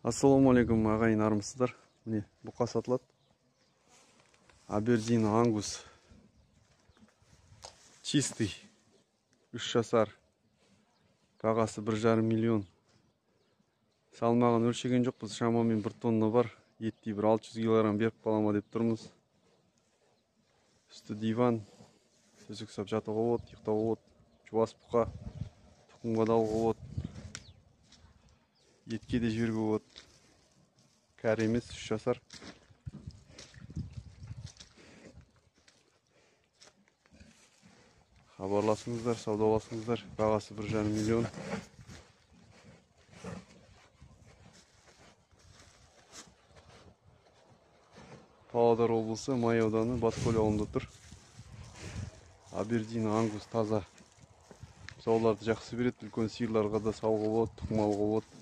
Ассалаумағалейкум, ағайын, армысыздар. Міне, бұқа сатылады. Абердин Ангус. Чистый. 3 жасар. Бағасы 1,5 миллион. Салмағын өлшеген жоқпыз, шамамен 1 тонна бар. Еттей бір 600 килограмм беріп қала ма деп тұрмыз. Үсті диван. Төсек сап жатуға болады, ұйықтауға болады. Жуас бұқа. Тұқымға да алуға болады. Етке де жіберуге болады. Кәрі емес, 3 жасар. Хабарласыңыздар, саудаласыңыздар. Бағасы 1,5 миллион. Павлодар облысы, Май ауданы, Баткөл ауылында тұр. Абердин Ангус таза. Бұзауларды жақсы береді, үлкен сиырларға да салуға болады, тұқым алуға болады.